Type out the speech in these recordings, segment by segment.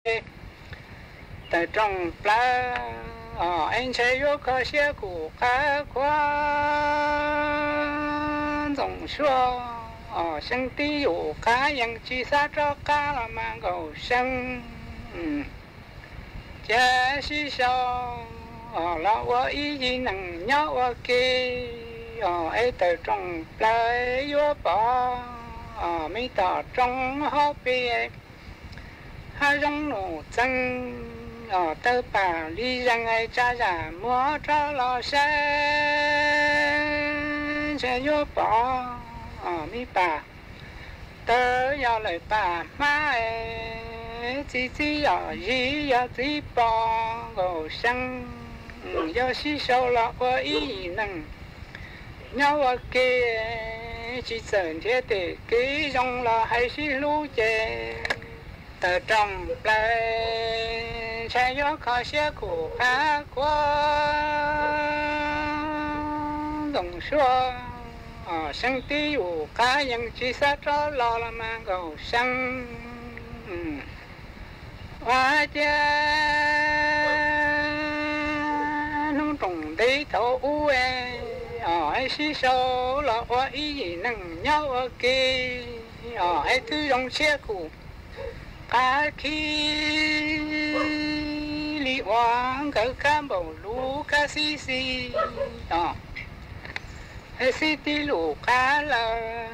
tawm rooj plaws, es ntshe yuav kho siab kuv qab khuav Ntxoov Suab, seeb tib yus qab yees tsis xav rov qab los mas Nkaus See, cia sib sau los ua ib yim neeg nyob ua ke, es tawm rooj plaws yuav pom, me tom roob hauv pes, hav zoov num txeeg, tawg pam li zees, tsa zam muab rov los saib, ntshe yuav pom me pam tawv yog lawm pam hmab, txiv txiv yog zis yog txiv pos Nkaus See, yog sib sau los ua ib yim neeg nyob ua ke, tsis txawm nrhiav tej kev zoo los hais sib hlub ces tawm rooj plaws, ntshe yuav kho siab kuv qab khuav Ntxoov Suab, seeb tib yus qab yees tsis xav rov los los mas Nkaus See, ua cia hnub rooj ntev thaum ub, es sib sau los ua ib yim neeg nyob ua ke, es twb zoo siab kuv qab khib li ua nkawd kab npaum lub kab xib xis, es xib tib lus qab lawm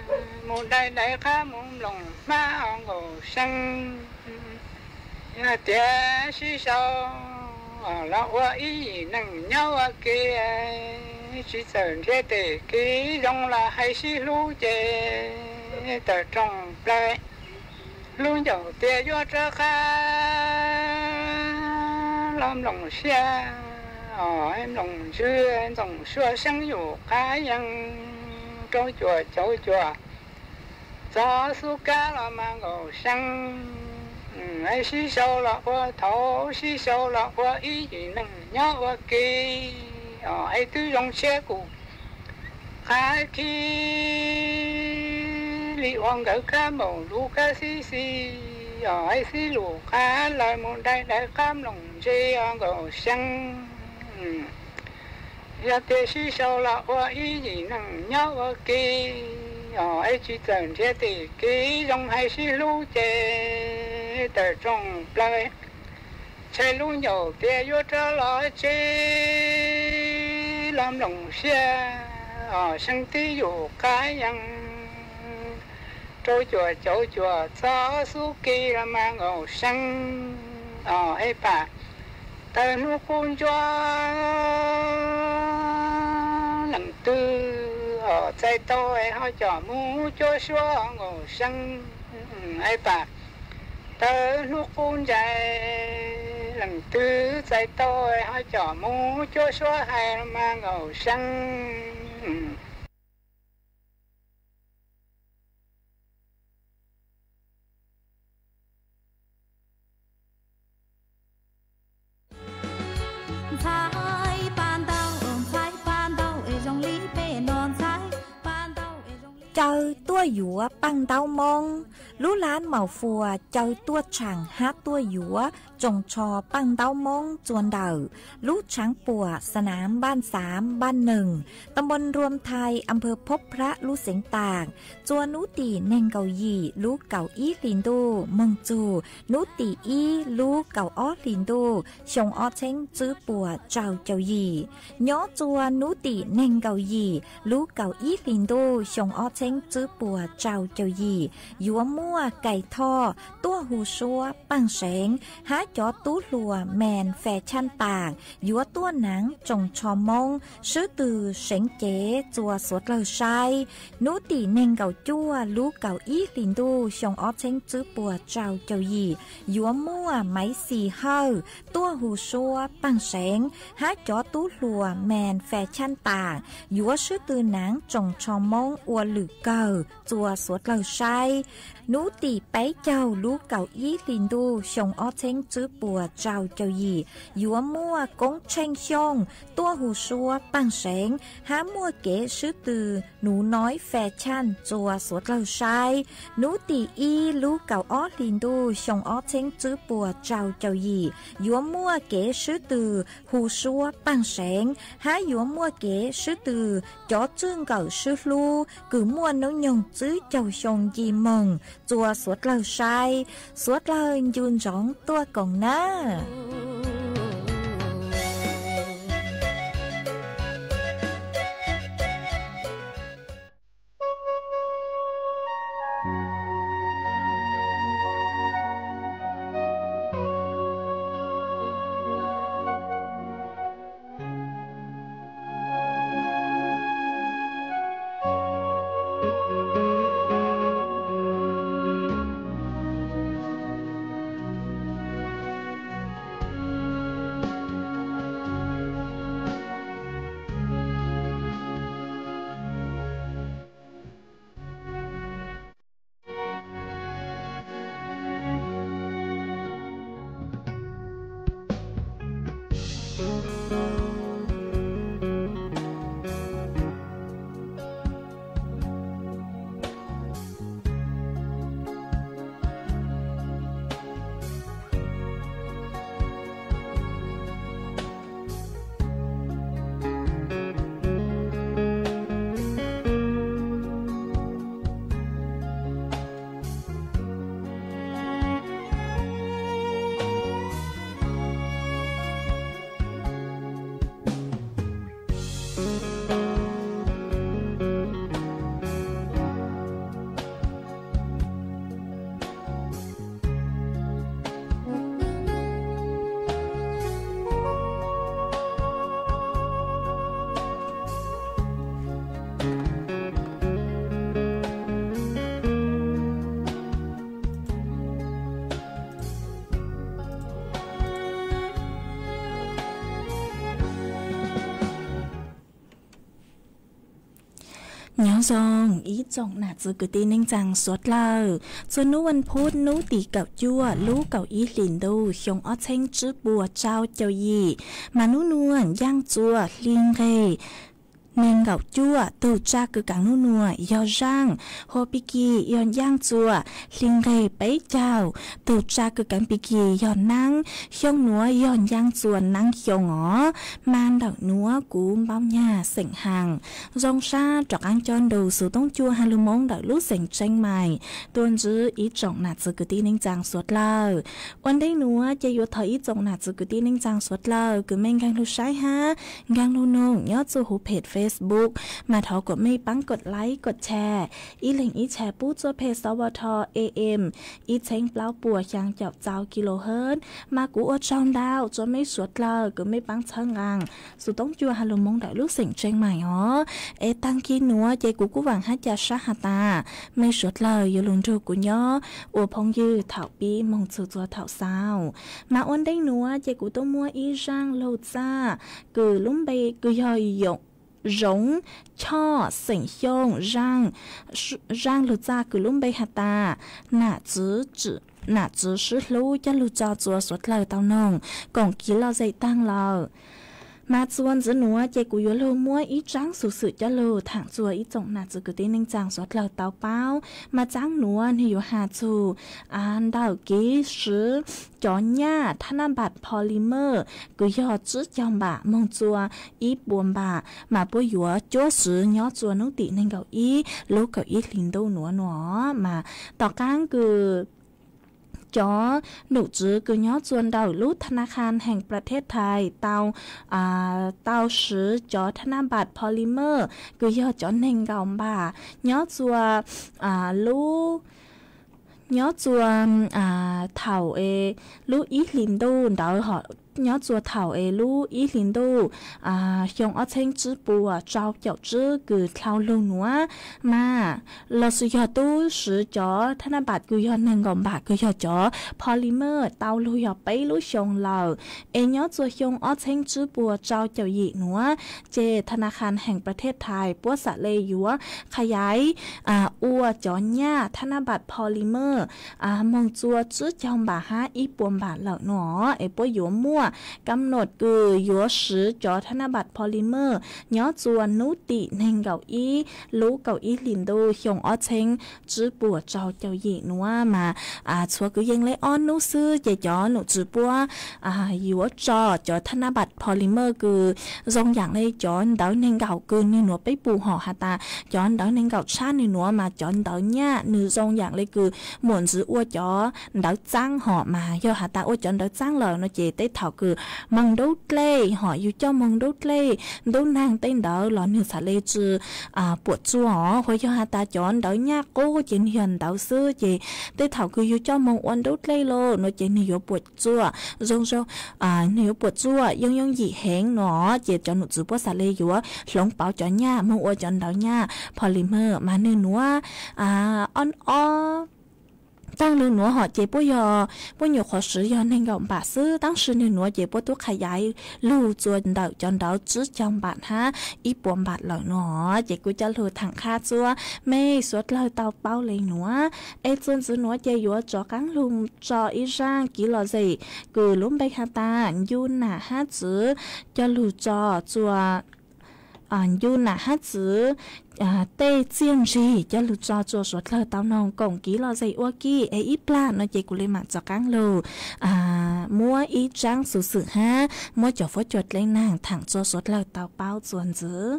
mus dai dai qab mus nploos hmab Nkaus See, yog tias sib sau los ua ib yim neeg nyob ua ke, tsis txawm nrhiav tej kev zoo los hais sib hlub ces tawm rooj plaws, lub ncaus tias yuav rov qab los nploos siab, mloos ntsws Ntxoov Suab seeb yus qab yees rau cuam caum cuam txog xub kab los mas Nkaus See, sib sau los ua thaum sib sau los ua ib yim neeg nyob ua ke, es twb zoo siab kuv qab khib li ua nkawd kab npaum lub kab xib xis, es xib lus qab lawm mus dai dai qab nploos ntse Nkaus See, yog tias sib sau los ua ib yim neeg nyob ua ke, es tsis txawm nrhiav tej kev zoo hais sib hlub ces tawm rooj plaws, ntshe lub ncaus tias yuav rov los tsev los nploos siab, seeb tib yus qab yees rau cuam caum cuam txog xub kis los mas Nkaus See, es pam tawg hnub qub ntsuab leej twg txais tau es ho com mus cuab suab Nkaus See, es pam tawg hnub qub ntsais leej twg txais tau es ho com mus cuab suab hais los mas Nkaus See. Caw tuaj yuav paj ntaub Moob. Lub lab Maus Fuas caw tuaj tshaam hab tuaj yuav tsoos tsho paj ntaub Moob txua ntawm lub tshaav puam Sa Nam Npaj Xaav Npaj Neeg, ta npoo Nruam Thais, am phawv Phob Phrab lub xeev Taam, txua nub tim neeg nkaum yim lub kaum ib hlis ntuj moog txug nub tim ib lub kaum ob hlis ntuj xyoo ob txheeb tswb puas rau caum yim. Nyob txua nub tim neeg nkaum yim lub kaum ib hlis ntuj xyoo ob txheeb tswb puas rau caum yim, yuav muaj Kais Thoj tuaj hu suab Paaj Seev hab cov tub hluas Meen Fais Chaaj Taam yuav tuaj naav tsoos tsho Moob swb tw seev cev txua suav dlawg saib. Nub tim neeg nkaum cuaj lub kaum ib hlis ntuj xyoo ob txheeb tswb puas rau caum yim yuav muaj Maiv Xis Hawj tuaj hu suab Paaj Seev hab cov tub hluas Meen Fais Chaaj Taam yuav swb tw naav tsoos tsho Moob ua lwm kawg txua suav dlawg saib. Hnub tim peb caug lub kaum ib hlis ntuj xyoo ob txheeb tswb puas rau caum yim yuav muaj koob tsheej xyooj tuaj hu suav paaj seev hab muaj kev swb tw nuv noib fes chaj txua suav dlawg saib. Hnub tim ib lub kaum ob hlis ntuj xyoo ob txheeb tswb puas rau caum yim yuav muaj kev swb tw hu suav paaj seev hab yuav muaj kev swb tw cov tswj nkawm swb hlub kws muaj hnub nyoog tswb caug xyoo nce moog txua suav dlawg saib. Suav dlawg ncu ntsoov tuaj koom na. Nyob zoo ib tsoom nam txiv kwv tij neej tsaa suav dlawg, txhua hnub vas phuv hnub tim kaum cuaj lub kaum ib hlis ntuj xyoo ob txheeb tswb puas rau caum yim, mas nub nua ncaaj txua hli nqeg neeg nkaum cuaj, tug tsa kws kaav nub nua yog zaaj, hua pig kig yog ncaaj txua hli nqeg peb caug, tug tsa kws kaav pig kig yog naab, xyoo nuav yog ncaaj txua naab xyoo os. Mas ntawm nuav kuv npau nyag xeem haas zoo sab rov qaab coj nrug xuv toob cua has lug Moob ntawm lub xeem Tseeb Mais tuaj ntsib ib tsoom nam txiv kwv tij neej tsaa suav dlawg. Ua ntej nuav ces yuav thov ib tsoom nam txiv kwv tij neej tsaa suav dlawg kws mej nkaag lug saib hab nkaag lug noog nyob txuj huv phem Facebook, mas thov kuas mej paab kod like kod share, ib leeg ib share pub txuj phem sawv tho am ib txheeb plaub puas xyaa caum txau kilohertz. Mas kuv ua tsaug ntau rua mej suav dlawg kws mej paab txhawb nqaa xuv toob cua has lug Moob ntawm lub xeem Tseeb Mais os. Es taag kig nuav ces kuv kuj vaam hab ca sab has tas mej suav dlawg yuav lug nrug kuv nyob ua phooj ywg thaum pib moog txug txua thaum xaus. Mas ua ntej nuav ces kuv tuaj muab ib zaaj lug txaj kws lub npe kws yog Yoov Choj xeem Xyooj, zaaj lug txaj kws lub npe has tas nam txwv sib hlub coj lug tso txua suav dlawg tau noog koom kev lom zem taag lawm. Mas txuas ntxiv nuav ces kuv yuav lug muab ib tsaab xuv xwm coj lug thaam txua ib tsoom nam txiv kwv tij neej tsaa suav dlawg tau paub. Mas tsaab nuav nwg yuav has txug ntawm kev swv cov nyaj thab nab npam polymer kws yog tsib caug npam moog txua ib puas npam, mas puab yuav cuab swv nyob txua nub tim neeg nkaum ib lub kaum ib hlis ntuj nuav nua. Mas tom qaab kws cov num tswv kws nyob txua ntawm lub thab nab khaj heem pla thej thais tau tau swv cov thab nab npam polymer kws yog cov neeg nkaum npam nyob txua lub nyob txua thaum lub ib hlis ntuj ntawd hom nyob txua thaum es lub ib hlis ntuj xyoo ob txheeb tsib puas rau caum tsib kws dlhau lug nuav mas los sis yog tub swv cov thab naj npam kws yog neeg nkaum npam kws yog cov polymer tau lug yog peb lub xyoo lawm, es nyob txua xyoo ob txheeb tsib puas rau caum yim nuav, ces Tha Na Khan Heem Pra Thej Thais puab xam le yuav qha yaiv ua cov nyaj thab naj npam polymer moog txua tsib caug npam hab ib puas npam lawm nuav, es puab yuav muaj kam num kws yuav swv cov thab naj npam polymer nyob txua nub tim neeg nkaum ib lub kaum ib hlis ntuj xyoo ob txheeb tsib puas rau caum yim nuav mas txhua kwv yees le ob nub xwb ces cov num tswv puab yuav tso cov thab naj npam polymer kws zoo yaam le cov ntawv neeg nkaum kws nwg nuav peb pum hom has tas cov ntawv neeg nkaum tshab nwg nuav mas cov ntawv nyaj nwg zoo yaam le kws muam ntxwv ua cov ntawv txaab hom mas yog has tas ua cov ntawv txaab lawm no ces tej thaum kws moog nrub dlej hom yug coj moog nrub dlej nrub naag tej ntawd los nwg xam le tsi puam tsuaj os. Hos yog has tas cov ntawv nyaj qub ces nwg yog ntawv xwb ces tej thaum kws yug coj moog ua nrub dlej lawm no ces nwg yuav puam tsuaj zoo zoo, nwg yuav puam tsuaj yooj yooj yim heev no ces cov num tswv puab xam le yuav hloov pauv cov nyaj moog ua cov ntawv nyaj polymer mas nwg nuav ob ob taag lug nuav hom ces puab yog puab nyuam qhuav swv yog neeg nkaum npam xwb, tab sis nwg nuav ces puab tub qha yaiv lug txua ntawm cov ntawv tsib caug npam hab ib puas npam lawm nuav ces kuv coj lug thaam qha txua mej suav dlawg tau paub le nuav. Es txua ntxiv nuav ces yuav rov qaab lug tso ib zaaj kiv lom zem kws lub npe has tas ncu nam hab txwv coj lug tso txua ncu nam hab txwv tej txiaj ntsig coj lug tso txua suav dlawg tau noog koom kiv lom zem ua ke. Es ib plag no ces kuv le maam rov qaab lug muab ib tsaab xuv xwm hab muab cov fuab cua dleb naag thaam txua suav dlawg tau paub txua ntxiv.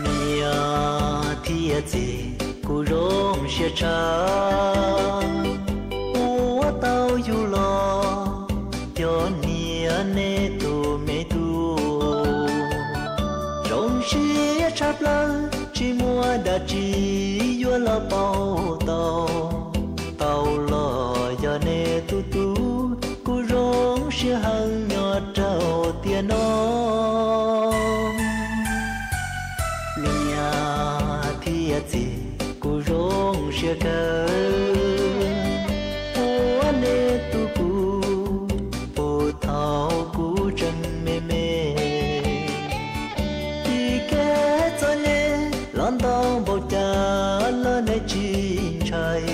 Niam thiab txiv kuv zoo siab tshaj, ua tau yug los cov niam nej tus me tub. Zoo siab tshaj plaws tsis muaj dab tsi yuav los pauj tau, tau los yog nej tus tub kuv zoo siab heev nyob rau tiam no. Niam thiab txiv kuv zoo siab kawg, ua nej tub kuv puag thaum kuv tseem me me. Tib kev txom nyem los ntau npaum cas los nej tsis ntshai,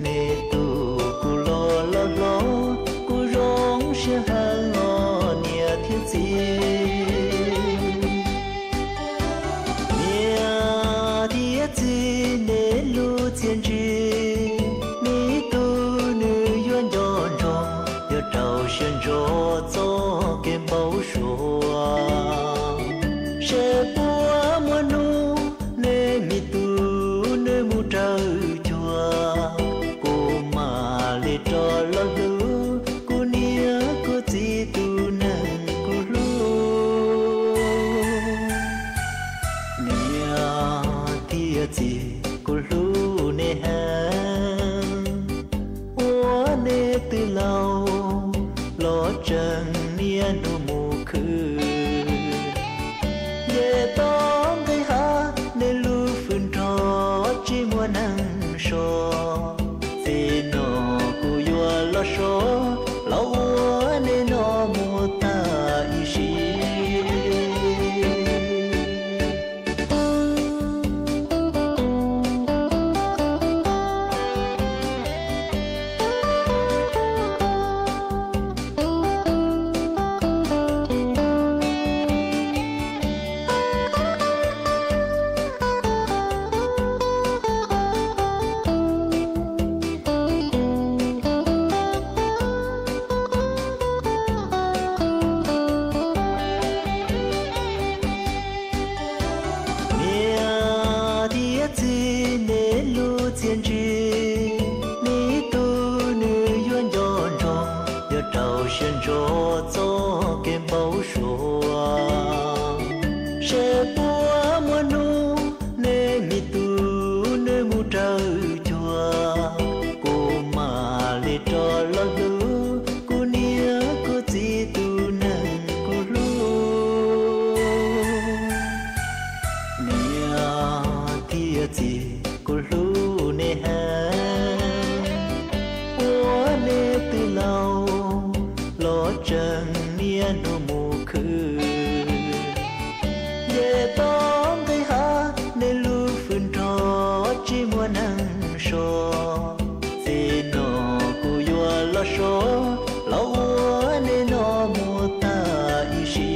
nej tus kuv los loj hlob kuv zoo siab heev os niam thiab txiv. Niam thiab txiv nej lub txiaj ntsig, me tub nws yuav nco ntsoov, yuav rau siab ntso txoj kev npau suav. Seb puas muaj hnub nej me tub nws mus raws cuag, kuv mam li rov los hlub kuv niam kuv txiv tus neeg kuv hlub. Niam thiab txiv kuv hlub nej heev, ua nej tw laug los tseem niaj hnub mus khwv. Nce toj nqis hav nej lub hwj nrog tsis muaj neeg so, txij no kuv yuav los so los ua nej no mus tag ib sim. Siab ntso txoj kev npau suav, seb puas muaj hnub nej me tub nws mus raws cuag, kuv mam li rov los hlub kuv niam kuv txiv tus neeg kuv hlub. Niam thiab txiv kuv hlub nej heev, ua nej twb laus los tseem niaj hnub mus khwv. Nce toj nqis hav nej lub fwm nrog tsis muaj neeg so. Txij no kuv yuav los so, los ua nej no mus tag ib sim.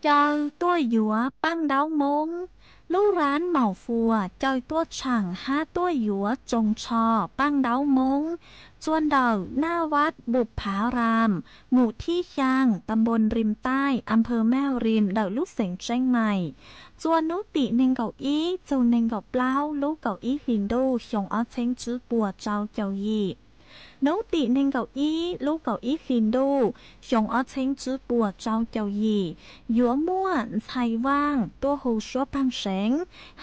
Caw tuaj yuav paj ntaub Hmoob. Lub rab maum fuas caw tuaj tshaam hab tuaj yuav tsoos tsho paj ntaub Hmoob txua ntawm Naj Vaj Npum Phav Ram, mus thib xyaa, ta npoo Rim Taij, a nphawv Maj Rim ntawm lub xeev Tseeb Mais, txua hnub tim nees nkaum ib txug nees nkaum plaub lub kaum ib hlis ntuj xyoo ob txheeb tswb puas tsau caum yim. Hnub tim nees nkaum ib lub kaum ib hlis ntuj xyoo ob txheeb tswb puas tsau caum yim, yuav muaj ntxhais vaaj tuaj hu suab pheej seev,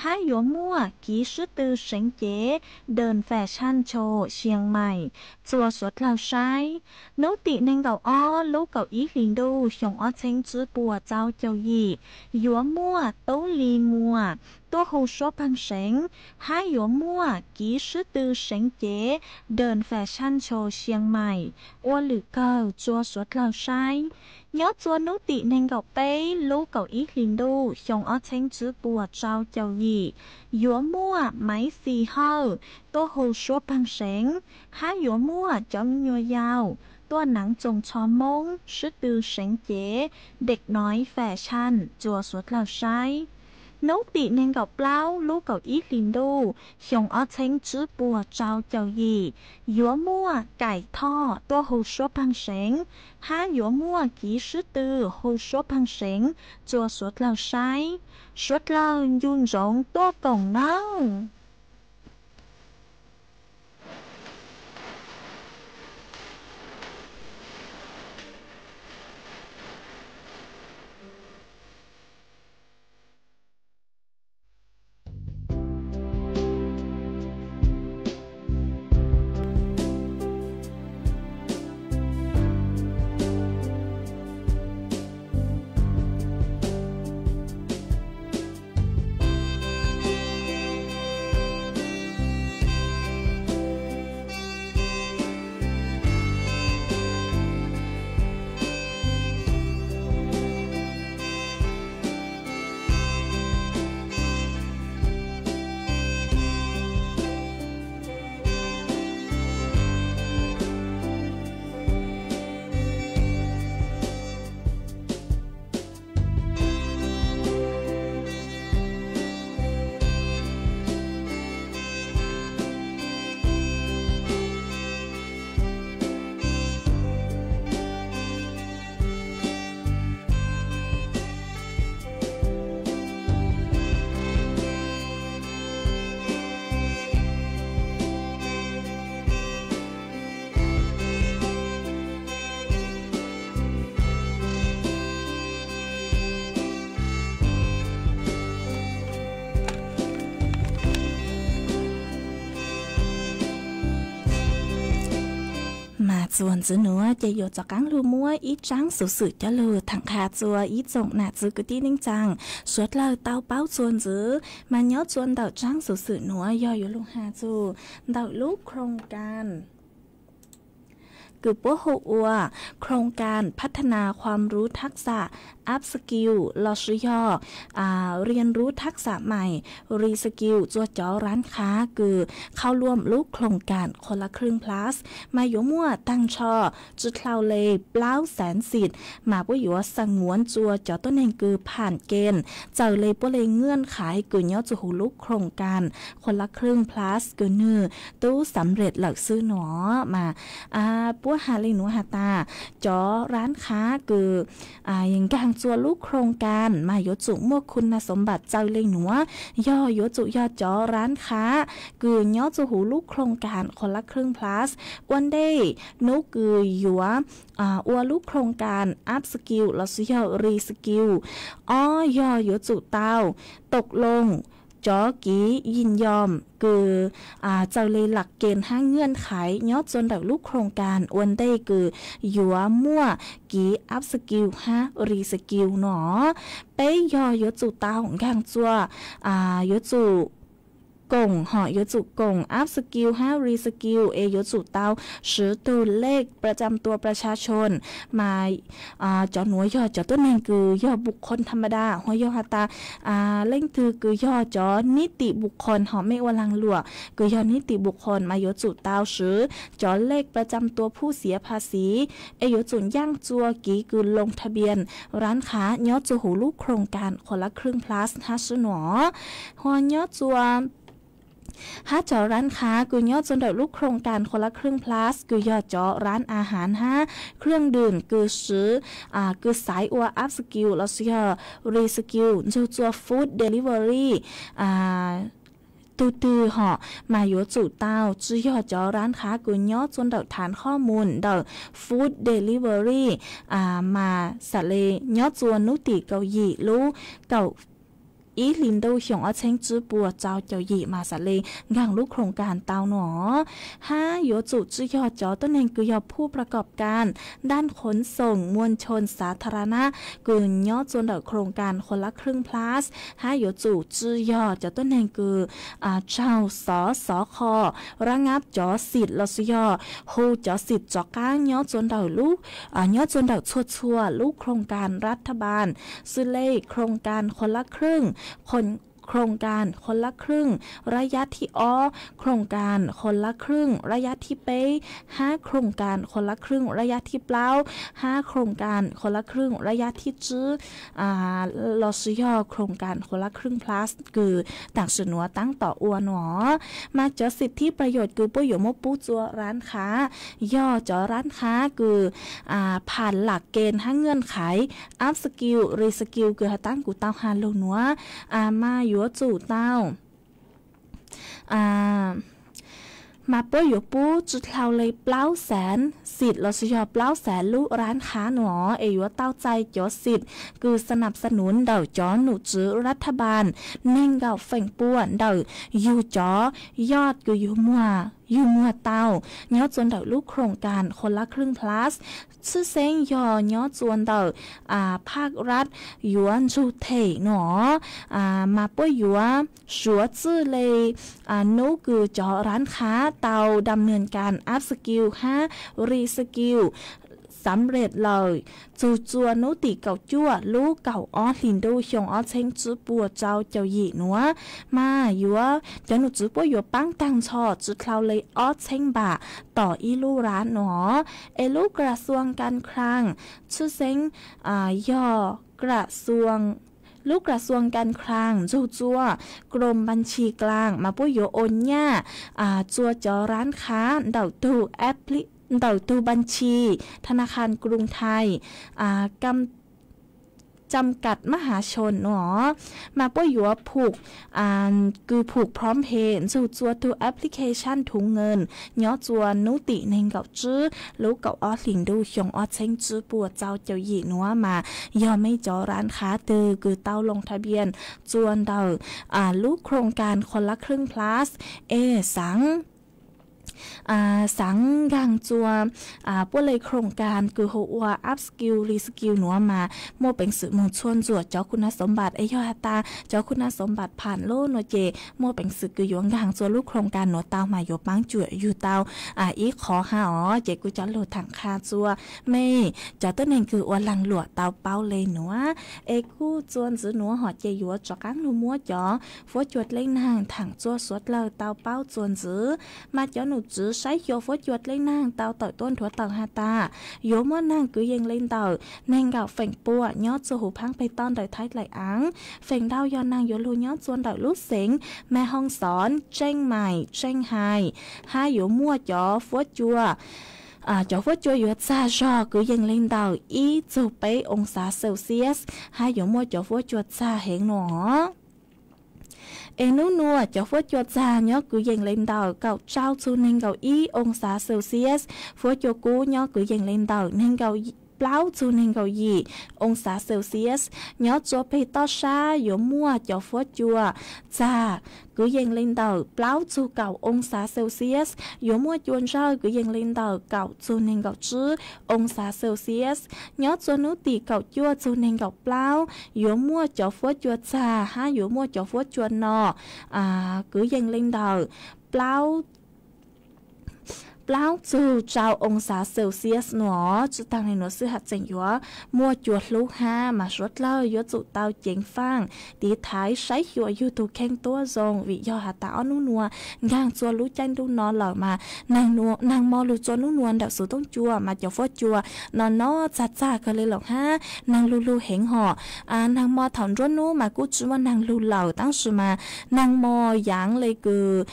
hab yuav muaj kiv swb tw seev cev Đờn Fashion Show Chiang Mai txua suav dlawg saib. Hnub tim nees nkaum ob lub kaum ib hlis ntuj xyoo ob txheeb tswb puas tsau caum yim, yuav muaj Tub Lis Muas tuaj hu suab pheej seev, hab yuav muaj kiv swb tw seev cev Đờn Fashion Show Chiang Mai ua lwm kawg txua suav dlawg saib. Nyob txua hnub tim nees nkaum peb lub kaum ib hlis ntuj xyoo ob txheeb tswb puas tsau caum yim, yuav muaj Maiv Xis Hawj tuaj hu suab pheej seev, hab yuav muaj cov me nyuam yaus tuaj naav tsoos tsho Moob swb tw seev cev Dej Noiv Fashion txua suav dlawg saib. Hnub tim nees nkaum plaub lub kaum ib hlis ntuj xyoo ob txheeb tswb puas tsau caum yim, yuav muaj Kaim Thoj tuaj hu suab pheej seev, hab yuav muaj kiv swb tw hu suab pheej seev txua suav dlawg saib. Suav dlawg ncu ntsoov tuaj koom nawb. Mas txuas ntxiv nuav ces yuav rov qaab lug muab ib tsaab xuv xwm coj lug thaam qha txua ib tsoom nam txiv kwv tij neej tsaa suav dlawg tau paub txuas ntxiv. Mas nyob txua ntawm tsaab xuv xwm nuav yog yuav lug has txug ntawm lub โครงการ Txwv kws puab hu ua โครงการพัฒนาความรู้ทักษะ upskill ลอสยอ เรียนรู้ทักษะใหม่ reskill รวม cov ร้านค้า kws เข้าร่วม lub โครงการคนละครึ่ง plus mas yuav muaj taag nrho tsi dlhau le plaub xeev xim mas puab yuav สงวน rua cov tuab neeg kws ผ่านเกณฑ์ txawm le puab le เงื่อนไข kws nyob rua huv lub โครงการคนละครึ่ง plus kws nwg tub สำเร็จ lawm xwb no mas puab has le nuav has tas cov ร้านค้า kws nkaag rua lub โครงการ mas yuav tsum muaj คุณสมบัติ txawm le nuav, yog yuav tsum yog cov ร้านค้า kws nyob rua huv lub โครงการคนละครึ่ง plus ua ntej nub kws yuav ua lub โครงการ upskill lossis yog reskill. Ob, yog yuav tsum tau ตกลง cov kiv ยินยอม kws txawm le หลักเกณฑ์ hab เงื่อนไข nyob rua ntawm lub โครงการ ua ntej kws yuav muaj kiv upskill hab reskill no. Peb, yog yuav tsum tau nkaag rua yuav tsum koom, hom yuav tsum koom upskill hab reskill es yuav tsum tau สืบ tug เลขประจำตัวประชาชน mas cov nuav yog cov tuab neeg kws yog บุคคลธรรมดา hos yog has tas leej twg kws yog cov นิติบุคคล hom mej ua laag luam kws yog นิติบุคคล mas yuav tsum tau สืบ cov เลขประจำตัวผู้เสียภาษี es yuav tsum ncaaj rua kiv kws ลงทะเบียน ร้านค้า nyob rua huv lub โครงการคนละครึ่ง plus hab sib nua. Hos nyob rua hab cov ร้านค้า kws nyob rua ntawm lub โครงการคนละครึ่ง plus kws yog cov ร้านอาหาร hab เครื่องดื่ม kws สืบ kws xaiv ua upskill lossis yog reskill nrug rua food delivery tug twg hom mas yuav tsum tau tsi yog cov ร้านค้า kws nyob rua ntawm ฐานข้อมูล ntawm food delivery mas xam le nyob rua nub tim kaum yim lub kaum ib hlis ntuj xyoo ob txheeb tsib puas rau caum yim mas xam le nkaag lub โครงการ tau no. Hab yuav tsum tsi yog cov tuab neeg kws yog ผู้ประกอบการด้านขนส่งมวลชนสาธารณะ kws nyob rua ntawm โครงการคนละครึ่ง plus hab yuav tsum tsi yog cov tuab neeg kws raug ส.ส.ค. ระงับ cov สิทธิ์ lossis yog hu cov สิทธิ์ rov qaab nyob rua ntawm lub, nyob rua ntawm txhua txhua lub โครงการ รัฐบาล xws le โครงการคนละครึ่ง โครงการคนละครึ่ง ระยะที่สอง โครงการคนละครึ่ง ระยะที่สาม hab โครงการคนละครึ่ง ระยะที่สี่ hab โครงการคนละครึ่ง ระยะที่ห้า lossis yog โครงการคนละครึ่ง plus kws tam sim nuav taab tom ua no. Mas cov สิทธิประโยชน์ kws puab yuav muab pub rua ร้านค้า yog cov ร้านค้า kws ผ่าน หลักเกณฑ์ hab เงื่อนไข upskill reskill kws has tas kuv tau has lug nuav mas yuav tsum tau mas puab yuav pub tsi dlhau le plaub xeev สิทธิ์ lossis yog plaub xeev lub ร้านค้า no es yuav tau txais cov สิทธิ์ kws สนับสนุน ntawm cov nom tswv รัฐบาล neeg nkaum feem pua ntawm yug cov yoj kws yug muag tau nyob rua ntawm lub โครงการคนละครึ่ง plus, tshwj xeeb yog nyob rua ntawm ภาครัฐ yuav nrug them no mas puab yuav suav txwj le nub kws cov ร้านค้า tau ดำเนินการ upskill hab reskill สำเร็จ lawm txug rua nub tim kaum cuaj lub kaum ob hlis ntuj xyoo ob txheeb tsib puas rau caum yim nuav mas yuav cov nom tswv puab yuav paab taag nrho tsi dlhau le ob txheeb npam tom ib lub ร้าน no. Es lub กระทรวงการคลัง tshwj xeeb yog lub กระทรวงการคลัง nrug rua กรมบัญชีกลาง mas puab yuav ua nyaj rua cov ร้านค้า ntawm tug บัญชี ธนาคารกรุงไทย จำกัดมหาชน no mas puab yuav phum kws phum PromptPay nrug rua tug application thu ngees nyob rua nub tim neeg nkaum tsib lub kaum ob hlis ntuj xyoo ob txheeb tsib puas rau caum yim nuav mas yog mej cov ร้านค้า twg kws tau ลงทะเบียน rua ntawm lub โครงการคนละครึ่ง plus es xaav xaav nkaag txua puab le khoom kas kws hu ua upskill, reskill nuav mas muaj peev xwm moog txhua ntxuam cov khu nas xov npam es yog has tas cov khu nas xov npam pham lub nuav ces muaj peev xwm kws yuav nkaag txua lub khoom kas nuav tau mas yuav paab cuam yug tau ib qhov hab os. Ces kuv cov lug thaam qha txua mej cov tuab neeg kws ua laag luam tau paub le nuav, es kuj txua ntxiv nuav hom ces yuav rov qaab lug muab cov fuab cua dleb naag thaam txua suav dlawg tau paub txua ntxiv. Mas cov num tswv saib xyuas fuab cua dleb naag tau tawm tuab nrhuav tawm has tas yuav muaj naag kwv yees le ntawm neeg nkaum feem pua nyob txua huv phaab peg toj ntawm Thaib Laim Aav. Feem ntau yog naag yuav lug nyob txua ntawm lub xeev Mej Hoo Xov, Tseej Maim, Tseej Hais, hab yuav muaj cov fuab cua cov fuab cua yuav txag zog kwv yees le ntawm ib txug peb oo xav Celsius, hab yuav muaj cov fuab cua txag heev nuav. Es nub nuav cov fuab cua txag nyob kwv yees le ntawm kaum rau txug neeg nkaum ib oo xav Celsius, fuab cua kub nyob kwv yees le ntawm neeg nkaum plaub txug neeg nkaum yim oo xav Celsius. Nyob txua peg toj sab yuav muaj cov fuab cua txag kwv yees le ntawm plaub txug kaum oo xav Celsius, yuav muaj cua ntsawj kwv yees le ntawm kaum txug neeg nkaum tsib oo xav Celsius. Nyob txua nub tim kaum cuaj txug neeg nkaum plaub yuav muaj cov fuab cua txag hab yuav muaj cov fuab cua no kwv yees le ntawm plaub plaub txug rau oo xav Celsius nuav. Tsi taag le nuav xwb has tseem yuav muaj cua hlub hab mas suav dlawg yuav tsum tau ceev faaj tiv thaiv saib xyuas yug tug kheej tuab zoo, vim yog has tas ob nub nuav nkaag txua lub caij ntuj no lawm mas naag mo lug txua nub nuav ntawm xuv toob cua mas cov fuab cua no no txag txag kawg le lawm hab naag lug lug heev hom. Naag mo thaum nruab nub mas kuj tsi muaj naag lug lawm, tab sis mas naag mo yaav le kws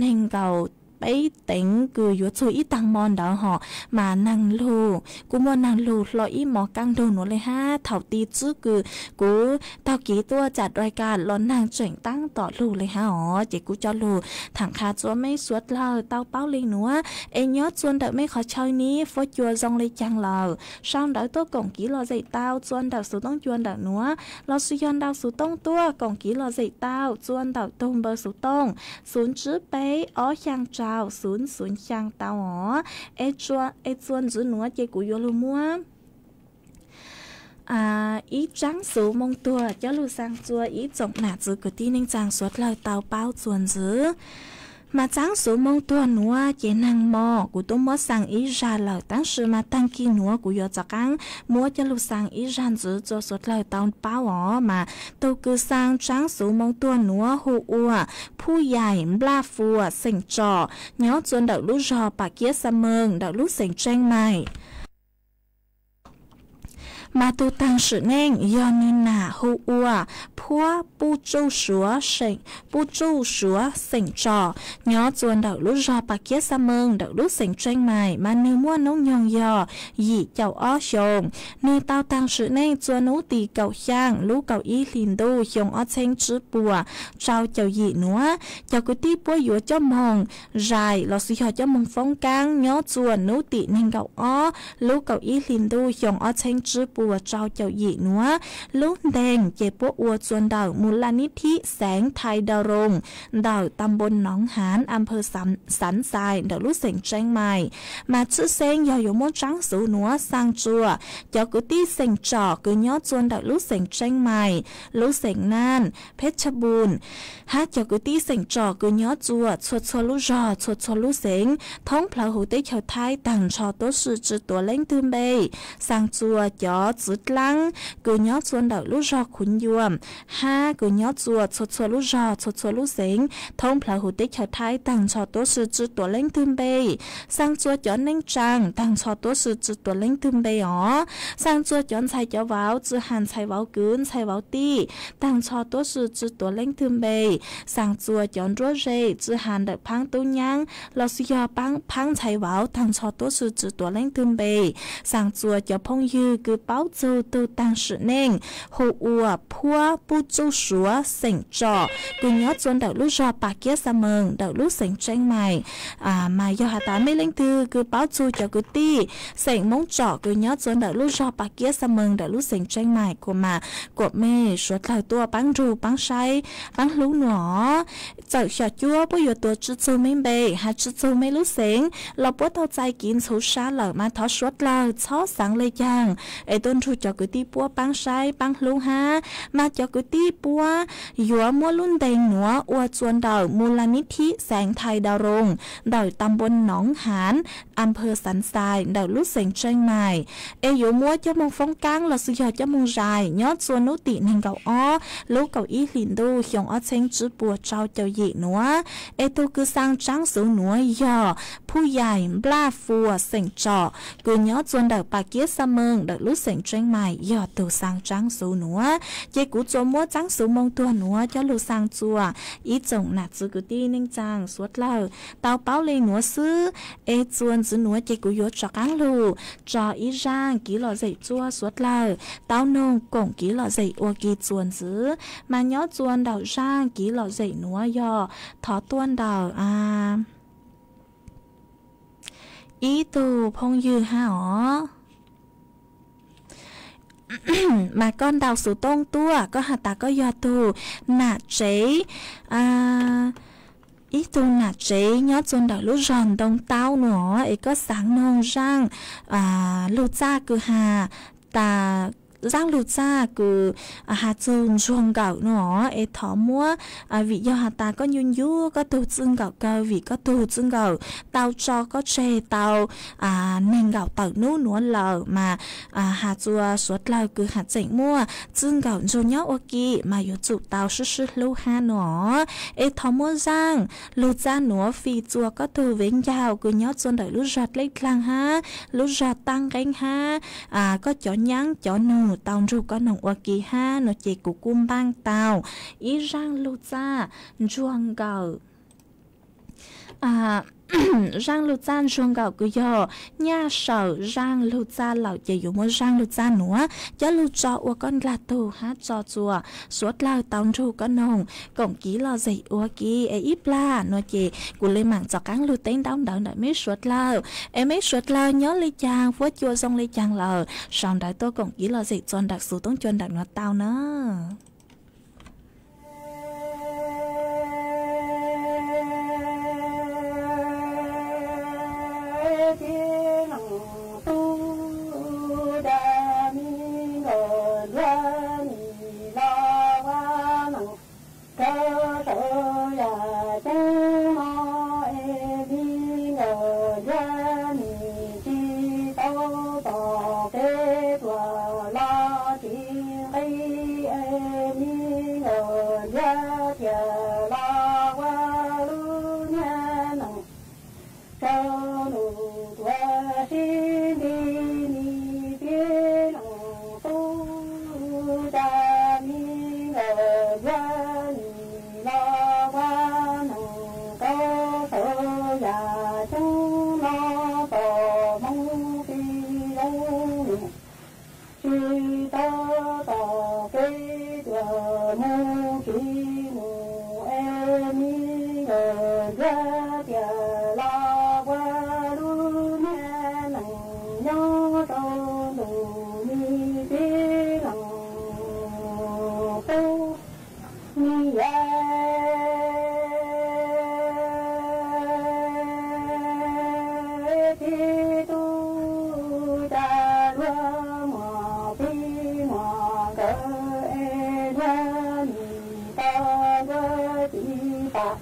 neeg nkaum peb teev kws yuav txug ib taag mo ntawd hom mas naag lug kuj muaj naag lug hlo ib mo kaab nrug nuav le hab. Thaum ti tswb kws kuv taug kev tuaj tsam dai kas los naag tseem taab tom lug le hab os. Ces kuv cov lug thaam qha txua mej suav dlawg tau paub le nuav, es nyob txua ntawm mej qhov chaw nib fuab cua zoo le caag lawm sau ntawv tuaj koom kev lom zem tau txua ntawm xuv toob cua ntawm nuav, lossis yog ntau xuv toob tuaj koom kev lom zem tau txua ntawm tug npawb xuv toob xoom tsib peb ob xyaa rau xoom xoom xyaa tau os. Es txua ntxiv nuav ces kuv yuav lug muab ib tsaab xuv moo tuag coj lug xaa txua ib tsoom nam txiv kwv tij neej tsaa suav dlawg tau paub txua ntxiv. Mas tsaab xuv moo tuag nuav ces naag mo kuv tub muab xaa ib zag lawm, tab sis mas taag kis nuav kuv yuav rov qaab muab coj lug xaa ib zag ntxiv txua suav dlawg tau paub os. Mas tug kws xaa tsaab xuv moo tuag nuav hu ua Phuj Yaim Nplaj Fuas xeem Tsom, nyob txua ntawm lub zog Pas Kiab Xa Meeg ntawm lub xeem Tseeb Maim. Mas tug taag sim neej yog nwg nam hu ua Phuab Puj Tsuj Suav, Puj Tsuj Suav xeem Tsom, nyob txua ntawm lub zog Pas Kiab Xa Meeg ntawm lub xeem Tseeb Maim, mas nwg muaj noob nyoog yog yim caum ob xyoos. Nwg tau taag sim neej txua nub tim kaum xyaa lub kaum ib hlis ntuj xyoo ob txheeb tsib puas rau caum yim nuav. Cov kwv tij puab yuav coj moog zais lossis yog coj moog foob kaab nyob txua nub tim neeg nkaum ob lub kaum ib hlis ntuj xyoo ob txheeb tsib puas rau caum yim nuav. Lub nteeg ces puab ua txua ntawm Mus Laj Nib Thib xeev Thais Daus Roos ntawm tas npoo Noov Haav, a phawv Xaav Xais ntawm lub xeem Tseeb Maim. Mas tshwj xeeb yog yuav muab tsaab xuv nuav xaa txua cov kwv tij xeem Tsom kws nyob txua ntawm lub xeem Tseeb Maim, lub xeem Naj, Pheb Tshaj Npum, hab cov kwv tij xeem Tsom kws nyob txua txhua txhua lub zog txhua txhua lub xeev thoob plawg huv teb chaws Thaib taag nrho tuab si tsi tuav leej twg npe. Xaa txua cov txiv dlaab kws nyob txua ntawm lub zog Khuv Yuam, hab kws nyob txua txhua txhua lub zog txhua txhua lub xeev thoob plawg huv teb chaws Thaib taag nrho tuab si tsi tuav leej twg npe. Xaa txua cov neej tsaa taag nrho tuab si tsi tuav leej twg npe os. Xaa txua cov ntxhais cov vauv tsi has ntxhais vauv kwv ntxhais vauv tij taag nrho tuab si tsi tuav leej twg npe. Xaa txua cov nruab ze tsi has ntawm phaab tub nyaab lossis yog phaab ntxhais vauv taag nrho tuab si tsi tuav leej twg npe. Xaa txua cov phooj ywg kws paub txug tug taag sim neej hu ua Phuab Puj Tsuj Suav xeem Tsom kws nyob txua ntawm lub zog Pas Kiab Xa Meeg ntawm lub xeem Tseeb Maim. Mas yog has tas mej leej twg kws paub txug cov kwv tij xeem Moob Tsom kws nyob txua ntawm lub zog Pas Kiab Xa Meeg ntawm lub xeem Tseeb Maim kuas mas kuam mej suav dlawg tuaj paab nrug paab saib paab hlub nuav. Txawm xyom cuab puab yuav tuav tsi txug mej npe has tsi txug mej lub xeev los puab tau txais kiv ntxhuv sab lawm mas thov suav dlawg txhob xaav le caag es tuaj nrug cov kwv tij puab paab saib paab hlub hab mas cov kwv tij puab yuav muab lub ntees nuav ua txuas ntawm Mus Las Nib Thib xeev Thais Daus Roos ntawm Tam Npuas Noov Haav, Am Phas Xaav Xais ntawm lub xeev Tseej Maim es yuav muab coj moog foob kaab los xwb yog coj moog zais nyob txuas nub tim neeg nkaum ob lub kaum ib hlis ntuj xyoo ob txheeb tsib puas rau caum yim nuav. Es tug kws xaa tsaab xuv nuav yog Phuj Yaim Nplaj Fuas Xeem Tsom kws nyob txuas ntawm Pas Kiab Xa Mees ntawm lub xeev Tseej Maim yog tug xaa tsaab xuv nuav. Ces kuv tsuas muab tsaab xuv moo tuag nuav coj lug xaa txuas. Ib tsoom nam txiv kwv tij neej tsaa suav dlawg tau paub le nuav xwb. Es txuas ntxiv nuav ces kuv yuav rov qaab lug tso ib zaaj kiv lom zem txuas suav dlawg tau noog koom kiv lom zem ua ke txuas ntxiv. Mas nyob txuas ntawm zaaj kiv lom zem nuav yog thov tuaj ntawm ib tug phooj ywg hab os. Mas koj ntaus xuv tooj tuaj, koj has tas koj yog tug nam tsev, ib tug nam tsev nyob txuas ntawm lub zog Ntoo Taub nuav es koj xaav noog zaaj lug txaj kws has tas, zaaj lug txaj kws has txug ntsuag nkawm nuav es thov muab, vim yog has tas koj ncu ncu koj tug txwj nkawm kawg vim koj tug txwj nkawm tau tso koj tseg tau neeg nkaum tawm nub nuav lawm mas has txuas suav dlawg kws has tseem muaj txwj nkawm ntsuag nyob ua ke mas yuav tsum tau sib sib hlub hab nuav. Es thov muab zaaj lug txaj nuav fij txuas koj tug vev ncaug kws nyob txuas ntawm lub zog Dlej Dlaag hab lub zog Taaj Nqeeb hab koj cov nyaab cov nug tau nrug koj noog ua ke hab nuav ces kuv kuj npaaj tau ib zaaj lug txaj ntsuag nkawm. Zaaj lug txaj ntsuag nkawm kws yog nyaj sawm zaaj lug txaj lawm ces yuav muab zaaj lug txaj nuav coj lug tso ua koj ndlag tug hab tso txuas suav dlawg tau nrug koj noog koom kiv lom zem ua ke. Es ib plag nuav ces kuv le maam rov qaab lug teb ntaub ntawv ntawm meb suav dlawg. Es meb suav dlawg nyob le caag, fuab cua zoo le caag lawm sau ntawv tuaj koom kiv lom zem txuas ntawm xuv tooj cua ntawm nuav tau na. Rau saum yam coob no es mi nkawm nruab nim tsis tau tom kev tuam los tsis nqis es mi nkawm nruab tiam los ua lub niag nees rau nus tuav sib nti nis tib leej tub tas mi nkawm nruab nim los ua nees rau saum yam coob no tom hmoov tsis zoo nim tsis tau tom kev tuam mus tsis mus es mi nkawm nruab tiam los ua lub niag nees nyob rau ntus nis tib leej tub nis yam tib tub tas luag muam tib muam nkawd es luag nim tau luag tib tas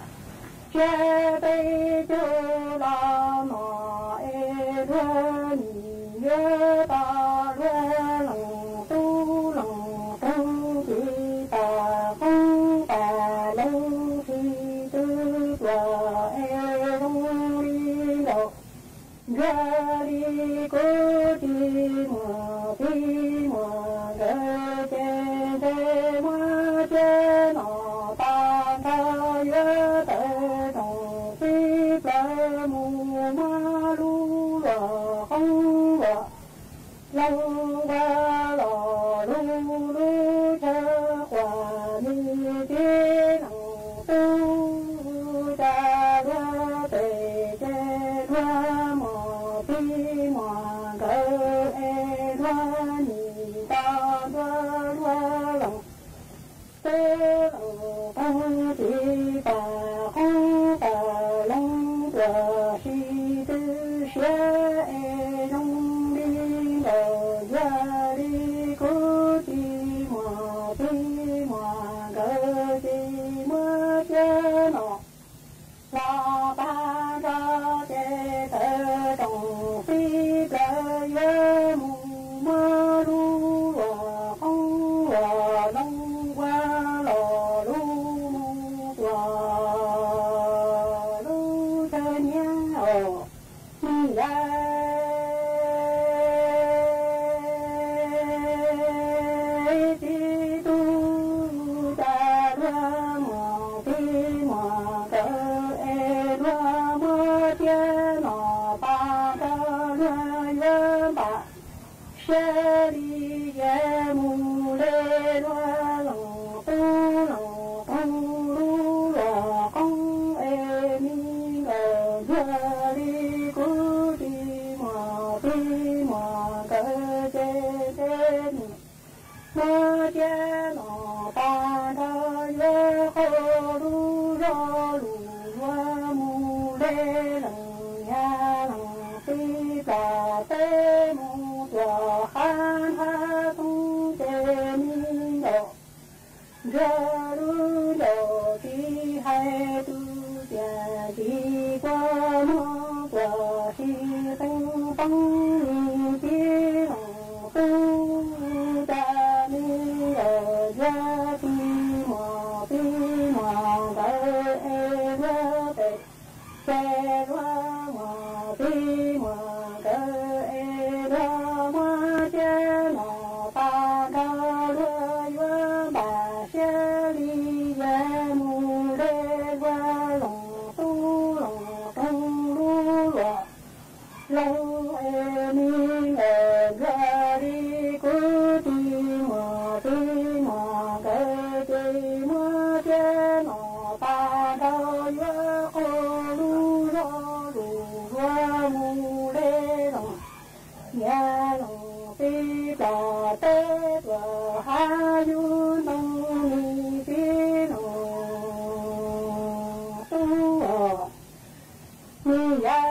tsiab peb caug los mos es luag nim yuav tau luag leej tub leej tub tib tas qoob tas loo tsis tu tuam es zoo li nkaus. Yog li kuv tsis muaj tib muaj nkawd ces ntshe muab tsiab no tag nrho yuav tawm tsoom txib plaws mus muab lub luam qoob luam loo ua los lub lub chaw quas nis tib leej tub tas luag pem ces luag muam tib muam nkawd es luag nim tau ntua luag leej tub leej qoob tib tas Ua si twb siab es zoo li nkawd yog li kuv tsis muaj txij muaj nkawm ces muab tiab no los pab nrog ces tawv tsoom fij plaws yuav mus muab lub luam qoob luam loo ua los lub mus tuaj lub chaw nyiav os. Nws yog txiv tub cas luag muaj txij muaj nkawm es luag muab tiab no pab nrog luag yuav npam siab li yam mus le luag lees tub lees qoob lub luam qoob es me nkawm luag li kuv tsis muaj txij muaj nkawm ces ntshe nws muab tiab no pab nrog yuav qhov lub zog lus luag mus le lees niam lees txiv plam teb mus tuaj qab nthab xoob ces me nkawm nrog lub ncaus tsis hais tus tiam tsis kua muag tuaj si qee poob li tib lees tub tas li los yuav tsis muaj txij muaj nkawm es luag pem ces luag muaj txij muaj nkawm es luag muab tiab no pab nrog luag yuav npam siab li yam mus le luag lees tub lees qoob lub luam loo es me nkawm luag li kuv tsis muaj txij muaj nkawm ces muab tiab no pab nrog yuav qhov lub zog lus luag mus le lees niam lees txiv plam teb tuaj hav yug ntoo li tib lees tub os. Nws yog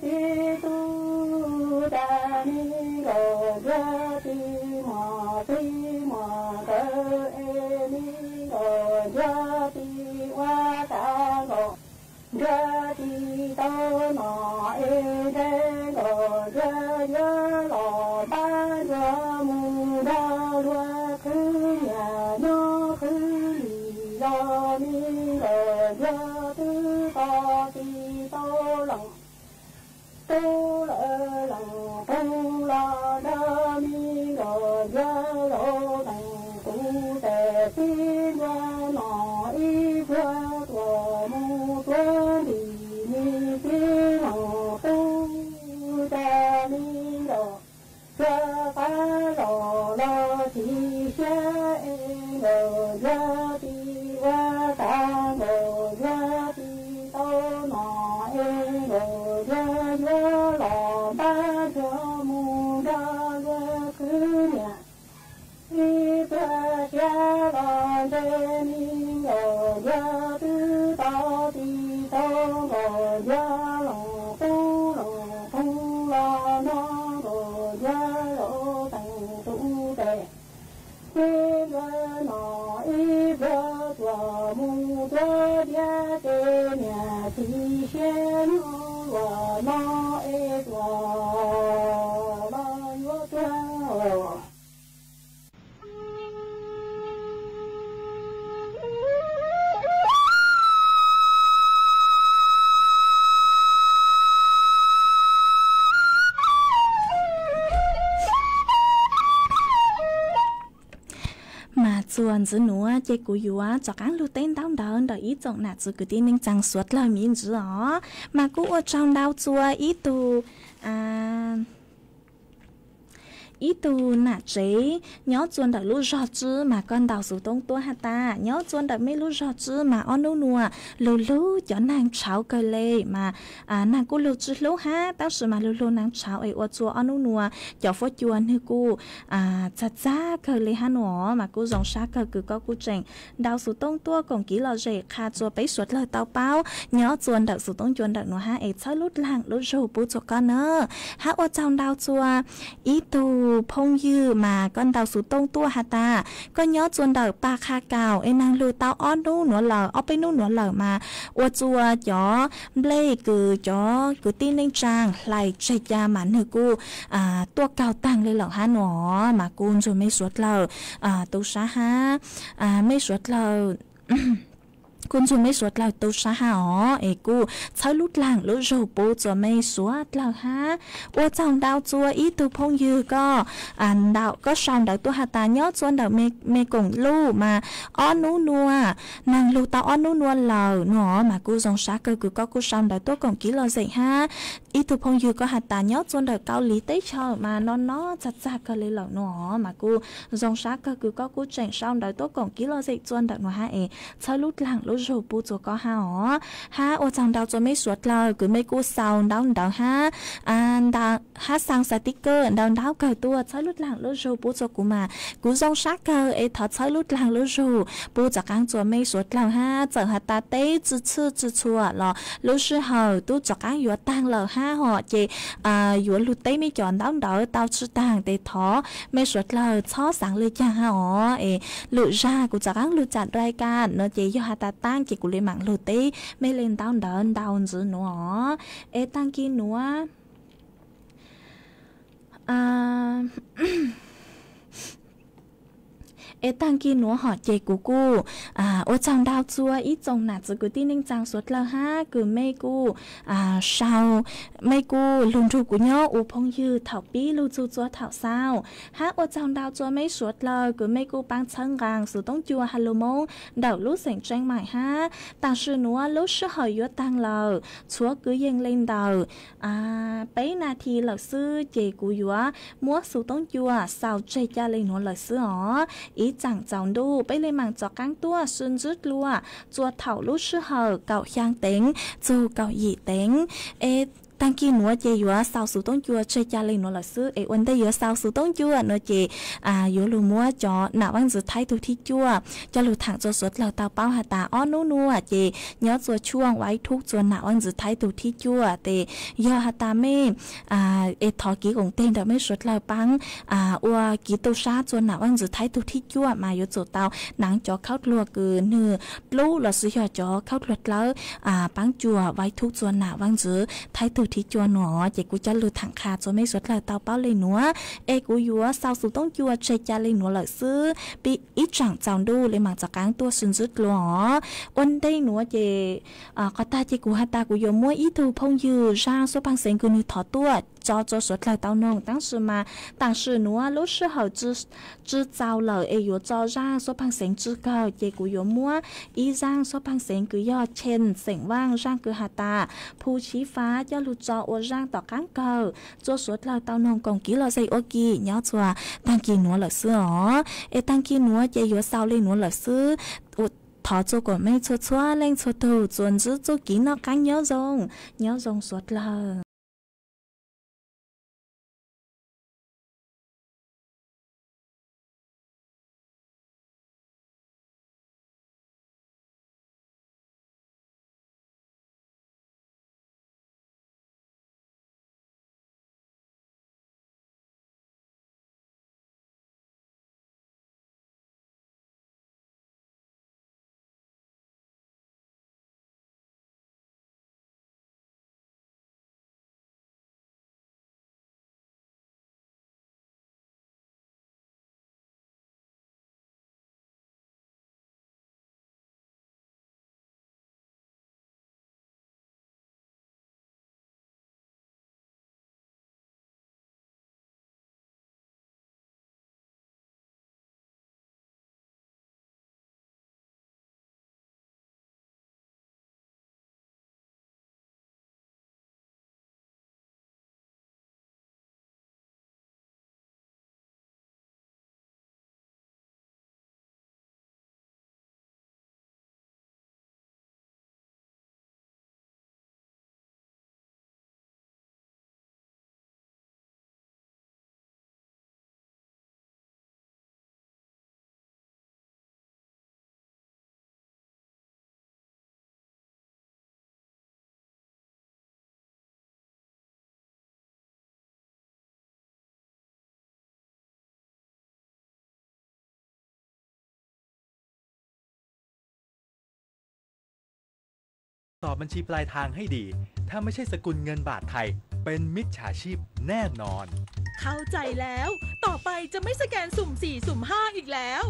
txiv tub tas li nkawm luag tsis muaj txij muaj nkawm es li nkawm luag tsis ua tag nkaus. Nrog tsis tau no es ntshe nkawd yuav yuav los npab nrog mus nrog luag khwv niam nyob khwv li los me nkawd yuav twb tau tsis tau lees tub lawm lees qoob los nrog me nkawd yuav los lees kuv tes tib ntua no ib pluag tuaj mus tuav ntim me tib lees tub tas me nkawd yuav qab los los tsis siab es nkawd yuav tsis ua tag nkawd yuav tsis tau no es nkawd yuav yuav los npab nrog mus nrog luag khwv niam. Ib pluag siab los ntshe me nkawd yuav twb tau tsis tau nkawd yuav lees tub lees qoob los nrog nkawd yuav los teem tus tes. Tib ntua no ib pluag tuaj mus tuav diav ces niam tsis siab nyob luag no es tuaj los yuav tuag. Mas txuas ntxiv nuav ces kuv yuav rov qaab lug teb ntaub ntawv ntawm ib tsoom nam txiv kwv tij neej tsaa suav dlawg miv ntsis os. Mas kuj ua tsaug ntau txuas ib tug Ib tug nam tsev nyob txua ntawm lub zog tswb mas koj ntaus xuv toob tuaj has tas, nyob txua ntawm mej lub zog tswb mas ob nub nua lug lug cov naag tshauv kawg le mas, naag kuj lug tsi hlub hab tab sis mas lug lug naag tshauv es ua txua ob nub nua cov fuab cua nwg kuj txag txag kawg le hab nua. Mas kuj zoo sab kawg kws koj kuj tseem ntaus xuv toob tuaj koom kev lom zem qha txua peb suav dlawg tau paub nyob txua ntawm xuv toob cua ntawm nua hab es txhawb lub dlaag lub zug pub txua koj na. Hab ua tsaug ntau txua ib tug phooj ywg mas koj ntaus xuv toob tuaj has tas, koj nyob txua ntawm Paj Qha Kaum es naag lug tau ob nub nua lawm, ob peb nub nua lawm mas ua txua cov nplej kws cov kwv tij neej tsaa hlais tseg ca mas nwg kuj tuaj kaug taag le lawm hab nua. Mas kuj ntsuag mej suav dlawg tu sab hab, mej suav dlawg kuj ntsuag mej suav dlawg tu sab hab os es kuj txhawb lub dlaag lub zug pub txua mej suav dlawg hab. Ua tsaug ntau txua ib tug phooj ywg koj, koj sau ntawv tuaj has tas nyob txua ntawm Mes Koom Luj mas ob nub nua, naag lug tau ob nub nua lawm nua. Mas kuj zoo sab kawg kws koj kuj sau ntawv tuaj koom kev lom zem hab. Ib tug phooj ywg koj has tas nyob txua ntawm Kaus Lim teb chaws mas no no txag txag kawg le lawm nua. Mas kuj zoo sab kawg kws koj kuj tseem sau ntawv tuaj koom kev lom zem txua ntawm nua hab es txhawb lub dlaag lub zug pub txua koj hab os. Hab ua tsaug ntau txua mej suav dlawg kws mej kuj sau ntaub ntawv hab, hab xaa xas tib kawj ntau ntaub kawg tuaj txhawb lub dlaag lub zug pub txua kuv mas kuv zoo sab kawg es thov txhawb lub dlaag lub zug pub txav qaab txua mej suav dlawg hab. Txawm has tas teb tsi tshwj tsi txhua los lub sij hawm tub txav qaab yuav taag lawm hab hom ces yuav lug teb mej cov ntaub ntawv tau tsi taag tes thov mej suav dlawg txhob xaav le caag hab os es lwm zag kuv txav qaab lug tsaam dai kas nua ces yog has tas taab ces kuv le maam lug teb mej le ntaub ntawv ntau ntxiv nua os. Es taag kis nuav es taag kis nuav hom ces kuv kuj ua tsaug ntau txua ib tsoom nam txiv kwv tij neej tsaa suav dlawg hab kws mej kuj sau, mej kuj lug nrug kuv nyob ua phooj ywg thaum pib lug txug txua thaum xaus. Hab ua tsaug ntau txua mej suav dlawg kws mej kuj paab txhawb nqaa xuv toob cua ha lug Moob ntawm lub xeem Tseeb Maim hab. Taam sim nuav lub sij hawm yuav taag lawm, txhua kwv yees le ntawm peb nas this lawm xwb ces kuv yuav muab xuv toob cua xaus tseg ca le nuav lawm xwb os. Ib tsaam tsaus ntuj peb le maam txav qaab tuaj sib ntsib dlua txua thaum lub sij hawm kaum xyaa teev txug kaum yim teev. Es taag kis nuav ces yuav xaus xuv toob cua tseg ca le nuav lawm xwb es ua ntej yuav xaus xuv toob cua nuav ces yuav lug muab cov nam vaaj ntxwv thaib tug thib cuaj coj lug thaam txua suav dlawg tau paub has tas ob nub nua ces nyob txua tshuaj vaib thub txua nam vaaj ntxwv thaib tug thib cuaj tes yog has tas mej es thov kev koom teg ntawm mej suav dlawg paab ua kev tu sab txua nam vaaj ntxwv thaib tug thib cuaj mas yuav tsum tau naav cov khaub dluag kws nwg dlub lossis yog cov khaub dluag dlawb paab cuam vaib thub txua nam vaaj ntxwv thaib tug thib cuaj nuav ces kuv coj lug thaam qha txua mej suav dlawg tau paub le nuav. Es kuv yuav xaus xuv toob cua tseg ca le nuav lawm xwb, peb ib tsaam tsaus ntuj le maam txav qaab tuaj sib ntsib dlua os. Ua ntej nuav ces qhov tag ces kuv has tas kuv yuav muab ib tug phooj ywg zaaj suab paag xeev kws nwg thov tuaj tso txua suav dlawg tau noog taab sis mas taam sim nuav lub sij hawm tsi txaus lawm es yuav tso zaaj suab paag xeev tsi kawg ces kuv yuav muab ib zaaj suab paag xeev kws yog Cheem xeem Vaaj zaaj kws has tas Phu Chiv Fav coj lug tso ua zaaj tom qaab kawg txua suav dlawg tau noog koom kev lom zem ua ke nyob txua taag kis nuav lawm xwb os. Es taag kis nuav ces yuav xaus le nuav lawm xwb. Thov txua kuas mej txhua txhua leej txhua tug txuas ntsib txuj kev noj qaab nyob zoo, nyob zoo suav dlawg. ตรวจสอบบัญชีปลายทางให้ดี ถ้าไม่ใช่สกุลเงินบาทไทย เป็นมิจฉาชีพแน่นอน เข้าใจแล้ว ต่อไปจะไม่สแกนสุ่มสี่ สุ่มห้า อีกแล้ว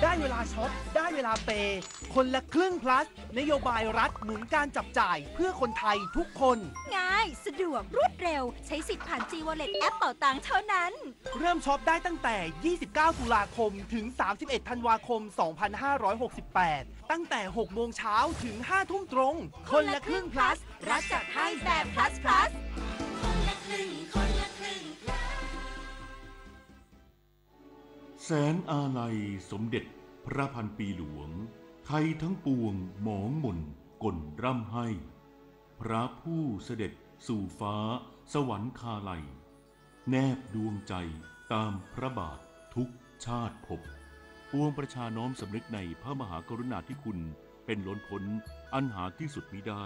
ได้เวลาช็อป ได้เวลาเปย์ คนละครึ่ง plus นโยบายรัฐหนุนการจับจ่ายเพื่อคนไทยทุกคน ง่าย สะดวก รวดเร็ว ใช้สิทธิ์ผ่าน G Wallet แอปเป๋าตังเท่านั้น เริ่มช็อปได้ตั้งแต่ ยี่สิบเก้า ตุลาคม ถึง สามสิบเอ็ด ธันวาคม สองพันห้าร้อยหกสิบแปด ตั้งแต่ หกโมงเช้า ถึง ห้าทุ่มตรง คนละครึ่ง plus รัฐจัดให้แบบ plus plus แสนอาลัยสมเด็จพระพันปีหลวง ไทยทั้งปวงหมองหม่นก่นร่ำไห้ พระผู้เสด็จสู่ฟ้าสวรรคาลัย แนบดวงใจตามพระบาททุกชาติภพ ปวงประชาน้อมสำนึกในพระมหากรุณาธิคุณเป็นล้นพ้นอันหาที่สุดมิได้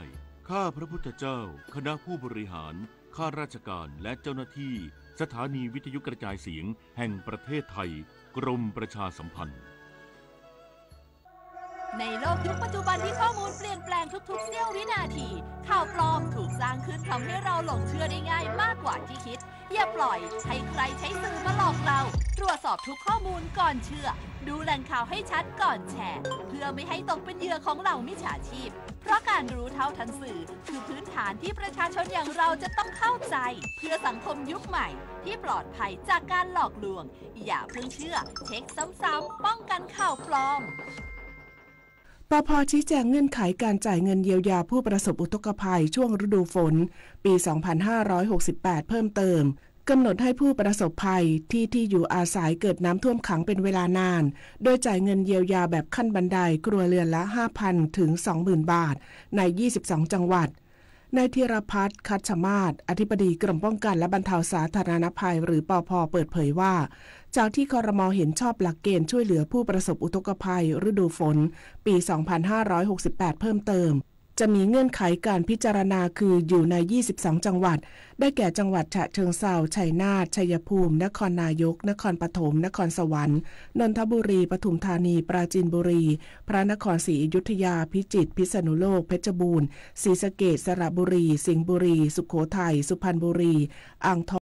ข้าพระพุทธเจ้า คณะผู้บริหาร ข้าราชการ และเจ้าหน้าที่สถานีวิทยุกระจายเสียงแห่งประเทศไทย กรมประชาสัมพันธ์ ในโลกยุคปัจจุบันที่ข้อมูลเปลี่ยนแปลงทุกๆ เสี้ยววินาที ข่าวปลอมถูกสร้างขึ้นทำให้เราหลงเชื่อได้ง่ายมากกว่าที่คิด อย่าปล่อยให้ใครใช้สื่อมาหลอกเรา ตรวจสอบทุกข้อมูลก่อนเชื่อ ดูแหล่งข่าวให้ชัดก่อนแชร์ เพื่อไม่ให้ตกเป็นเหยื่อของเหล่ามิจฉาชีพ เพราะการรู้เท่าทันสื่อ คือพื้นฐานที่ประชาชนอย่างเราจะต้องเข้าใจ เพื่อสังคมยุคใหม่ที่ปลอดภัยจากการหลอกลวง อย่าเพิ่งเชื่อ เช็คซ้ำๆ ป้องกันข่าวปลอม ปภ ชี้แจงเงื่อนไขการจ่ายเงินเยียวยาผู้ประสบอุทกภัยช่วงฤดูฝน ปี สองพันห้าร้อยหกสิบแปด เพิ่มเติม กำหนดให้ผู้ประสบภัยที่ที่อยู่อาศัยเกิดน้ำท่วมขังเป็นเวลานาน โดยจ่ายเงินเยียวยาแบบขั้นบันไดครัวเรือนละ ห้าพัน ถึง สองหมื่น บาท ใน ยี่สิบสอง จังหวัด นายธีรพัฒน์ คัชมาศ อธิบดีกรมป้องกันและบรรเทาสาธารณภัย หรือ ปภ เปิดเผยว่า จากที่ ครม. เห็นชอบหลักเกณฑ์ช่วยเหลือผู้ประสบอุทกภัยฤดูฝน ปี สองพันห้าร้อยหกสิบแปด เพิ่มเติม จะมีเงื่อนไขการพิจารณาคืออยู่ใน ยี่สิบสอง จังหวัด ได้แก่ จังหวัดฉะเชิงเทรา ชัยนาท ชัยภูมิ นครนายก นครปฐม นครสวรรค์ นนทบุรี ปทุมธานี ปราจีนบุรี พระนครศรีอยุธยา พิจิตร พิษณุโลก เพชรบูรณ์ ศรีสะเกษ สระบุรี สิงห์บุรี สุโขทัย สุพรรณบุรี อ่างทอง